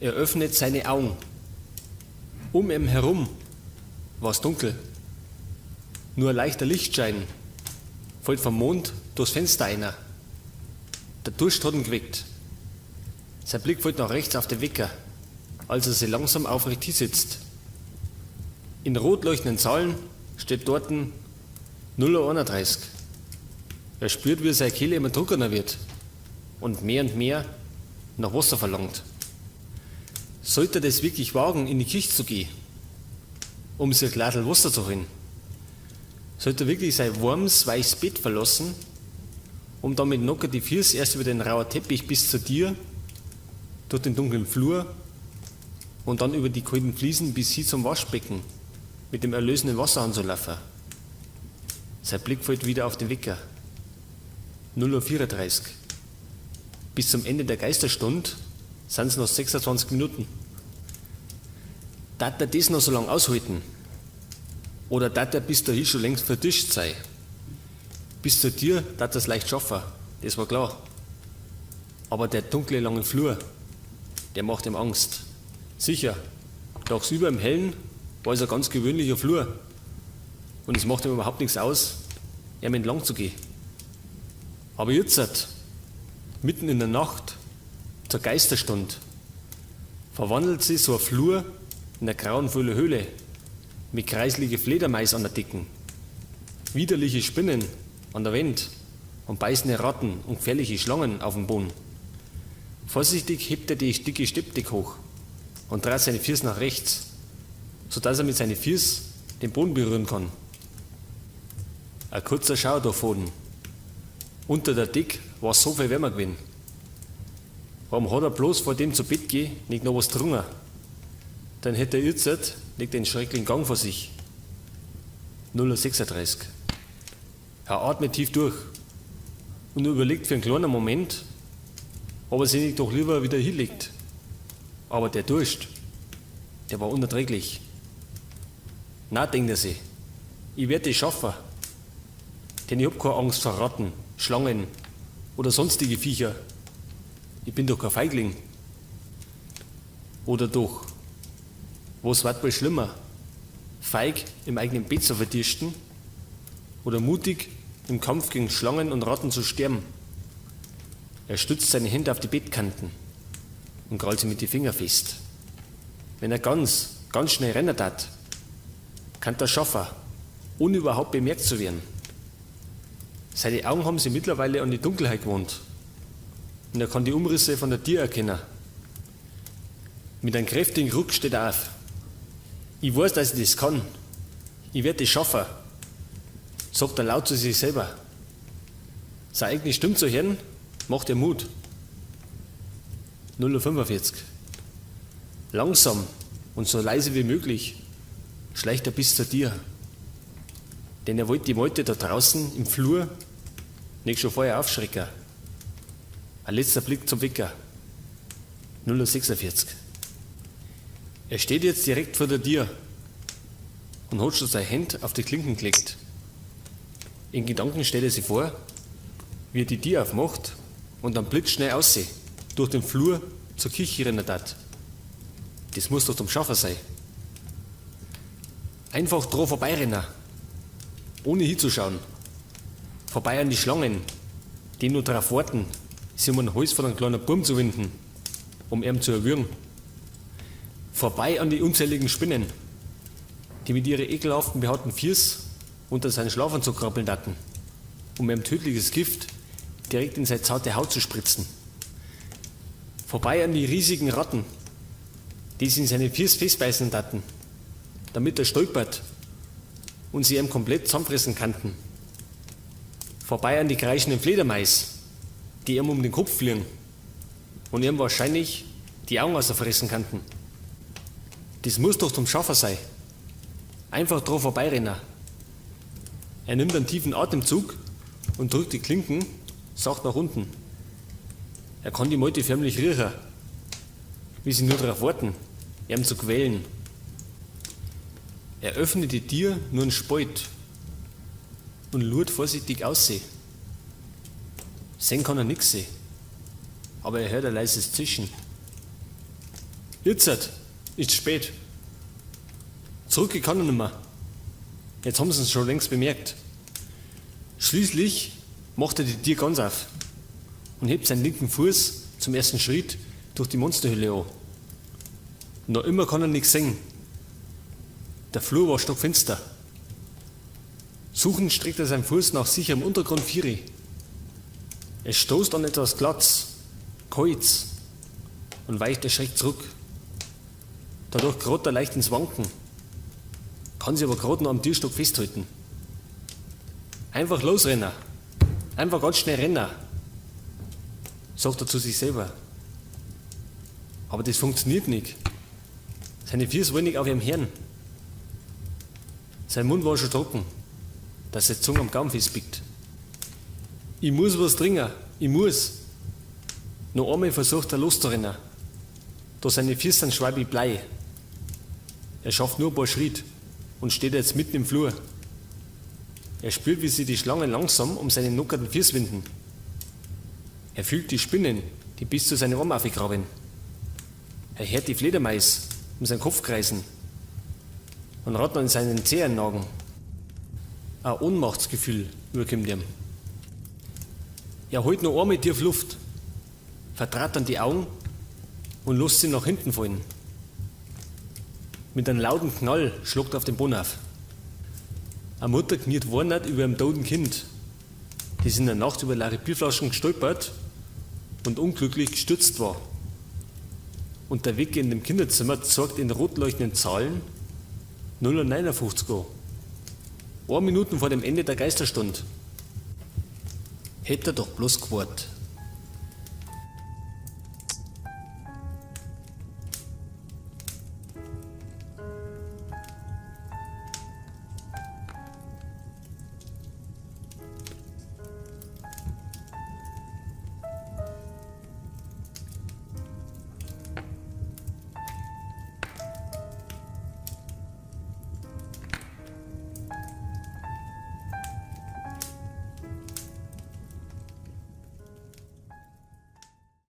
Er öffnet seine Augen. Um ihn herum war's dunkel. Nur ein leichter Lichtschein fällt vom Mond durchs Fenster einer. Der Durst hat ihn geweckt. Sein Blick fällt nach rechts auf den Wecker, als er sich langsam aufrecht hinsitzt. In rot leuchtenden Zahlen steht dort 0:31 Uhr. Er spürt, wie seine Kehle immer trockener wird und mehr nach Wasser verlangt. Sollte er das wirklich wagen, in die Küche zu gehen, um sich ein Glas Wasser zu holen? Sollte er wirklich sein warmes, weiches Bett verlassen, um dann mit Nocker die Füße erst über den rauen Teppich bis zur Tür, durch den dunklen Flur und dann über die kalten Fliesen bis hin zum Waschbecken mit dem erlösenden Wasser anzulaufen? Sein Blick fällt wieder auf den Wecker. 0:34 Uhr. Bis zum Ende der Geisterstund sind es noch 26 Minuten. Dat er das noch so lange aushalten? Oder dat er bis dahin schon längst vertischt sei? Bis zur Tür dat er's leicht schaffen, das war klar. Aber der dunkle lange Flur, der macht ihm Angst. Sicher, tagsüber im Hellen war es ein ganz gewöhnlicher Flur. Und es macht ihm überhaupt nichts aus, ihm entlang zu gehen. Aber jetzt, mitten in der Nacht, zur Geisterstund, verwandelt sich so ein Flur in eine grauenvolle Höhle mit kreislige Fledermais an der Decken, widerliche Spinnen an der Wand und beißende Ratten und gefährliche Schlangen auf dem Boden. Vorsichtig hebt er die dicke Steppdeck hoch und dreht seine Füße nach rechts, sodass er mit seinen Füßen den Boden berühren kann. Ein kurzer Schauer davon. Unter der Deck war so viel wärmer gewesen. Warum hat er bloß vor dem zu Bett gehen nicht noch was getrunken? Dann hätte er jetzt nicht den schrecklichen Gang vor sich. 0:36 Uhr. Er atmet tief durch und überlegt für einen kleinen Moment, ob er sich nicht doch lieber wieder hinlegt. Aber der Durst, der war unerträglich. Na, denkt er sich, ich werde es schaffen. Denn ich hab keine Angst vor Ratten, Schlangen oder sonstige Viecher. Ich bin doch kein Feigling. Oder doch? Was wird wohl schlimmer? Feig im eigenen Bett zu verdürsten oder mutig im Kampf gegen Schlangen und Ratten zu sterben? Er stützt seine Hände auf die Bettkanten und krallt sie mit den Fingern fest. Wenn er ganz, ganz schnell rennen tat, kann er schaffen, ohne überhaupt bemerkt zu werden. Seine Augen haben sich mittlerweile an die Dunkelheit gewohnt und er kann die Umrisse von der Tür erkennen. Mit einem kräftigen Ruck steht er auf. Ich weiß, dass ich das kann. Ich werde das schaffen, sagt er laut zu sich selber. Seine eigene Stimme zu hören, macht ihr Mut. 0:45 Uhr. Langsam und so leise wie möglich schleicht er bis zur Tür. Denn er wollte die Meute da draußen im Flur nicht schon vorher aufschrecken. Ein letzter Blick zum Wecker. 0:46 Uhr. Er steht jetzt direkt vor der Tür und hat schon seine Hände auf die Klinken gelegt. In Gedanken stellt er sich vor, wie er die Tür aufmacht und dann blitzschnell aussieht, durch den Flur zur Küche rennen tat. Das muss doch zum Schaffen sein. Einfach drauf vorbeirennen, ohne hinzuschauen. Vorbei an die Schlangen, die nur darauf warten, sich um den Hals von einem kleinen Burm zu winden, um ihn zu erwürgen. Vorbei an die unzähligen Spinnen, die mit ihren ekelhaften behaarten Füßen unter seinen Schlafanzug krabbeln taten, um ihm tödliches Gift direkt in seine zarte Haut zu spritzen. Vorbei an die riesigen Ratten, die sich in seine Füße festbeißen taten, damit er stolpert und sie ihm komplett zusammenfressen könnten. Vorbei an die kreischenden Fledermais, die ihm um den Kopf fliegen und ihm wahrscheinlich die Augen ausfressen könnten. Das muss doch zum Schaffen sein. Einfach drauf vorbeirennen. Er nimmt einen tiefen Atemzug und drückt die Klinken sacht nach unten. Er kann die Meute förmlich riechen, wie sie nur darauf warten, ihn zu quälen. Er öffnet die Tür nur einen Spalt und lurt vorsichtig aussehen. Sehen kann er nix sehen, aber er hört ein leises Zischen. Jetzt ist spät. Zurück kann er nimmer. Jetzt haben sie es schon längst bemerkt. Schließlich macht er die Tür ganz auf und hebt seinen linken Fuß zum ersten Schritt durch die Monsterhöhle an. Noch immer kann er nichts sehen. Der Flur war stockfinster. Suchend streckt er seinen Fuß nach sicherem Untergrund Vieri. Es stoßt an etwas Glatts, Kalts und weicht erschreckt zurück. Dadurch gerät er leicht ins Wanken, kann sich aber gerade noch am Türstock festhalten. Einfach losrennen. Einfach ganz schnell rennen, sagt er zu sich selber. Aber das funktioniert nicht. Seine Füße wollen nicht auf ihrem Herrn. Sein Mund war schon trocken, dass seine Zunge am Gaumen festbiegt. Ich muss was trinken, ich muss. Noch einmal versucht er loszurennen. Doch seine Füße sind schwer wie Blei. Er schafft nur ein paar Schritte und steht jetzt mitten im Flur. Er spürt, wie sich die Schlangen langsam um seine nockerten Füße winden. Er fühlt die Spinnen, die bis zu seinen Armen aufgraben. Er hört die Fledermäuse um seinen Kopf kreisen und Ratten an seinen Zehen nagen. Ein Ohnmachtsgefühl überkommt ihm. Er holt noch einmal tief Luft, vertrat dann die Augen und lässt sie nach hinten fallen. Mit einem lauten Knall schlagt er auf den Boden auf. Eine Mutter kniet warnend über ihrem toten Kind, das in der Nacht über leere Bierflaschen gestolpert und unglücklich gestürzt war. Und der Wecker in dem Kinderzimmer zeigt in rot leuchtenden Zahlen 0,59 Uhr. 1 Minute vor dem Ende der Geisterstund. Hätte er doch bloß gewartet.